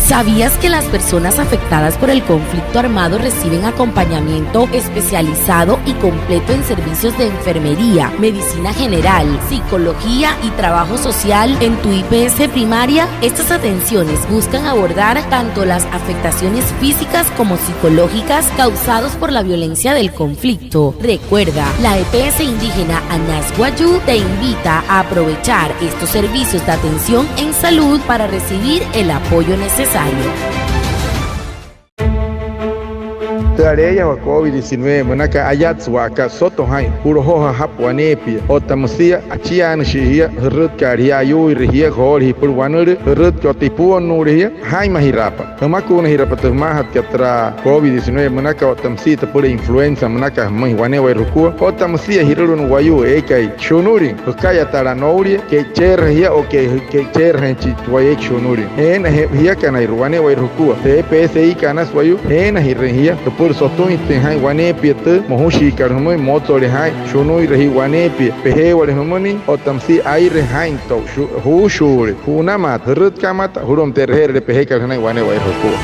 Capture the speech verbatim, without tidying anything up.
¿Sabías que las personas afectadas por el conflicto armado reciben acompañamiento especializado y completo en servicios de enfermería, medicina general, psicología y trabajo social en tu I P S primaria? Estas atenciones buscan abordar tanto las afectaciones físicas como psicológicas causadas por la violencia del conflicto. Recuerda, la E P S indígena Anas Wayuu te invita a aprovechar estos servicios de atención en salud para recibir el apoyo necesario. Tü aleeyajawaa COVID diecinueve münaka, ayatsü wa'aka soto jaa'in ju'lojoo jajapü waneepia otta müsia achiaanüshii jia, jürütkaale jia, ayuuire jia, joole jia süpüla wanülüü, jürütkaale otta ipuonnuule jia, jaa'inmajiraapa, jümakuunajiraapa tü jümaajatkat türa COVID diecinueve münaka otta müsia tü süpüla influenza münaka jümüin wane'ewai jukua otta müsia ji'rülu'u na wayuu eekai shunulin jüka'ayataain noulia, ke'icheerüjaa jia o ke, ke'icheerüjaainjachin wayuu eekai shunulin. Eena je, jiakanairua wane'ewai jukua, tü E P S I-kat Anas Wayuu, jeenajirüin jia süpüla sotüinjatüin jaa'in waneepia tü mojushiikat jümüin, motsolein jaa'in shunuire jia waneepia pejeewale jümüin otta müsia aire jaa'in to'u shu, juushuule, ju'unamaata, jürütkaamaata, julu'umüin tü e'reje'erüle pejekat jünain wane'ewai jukua.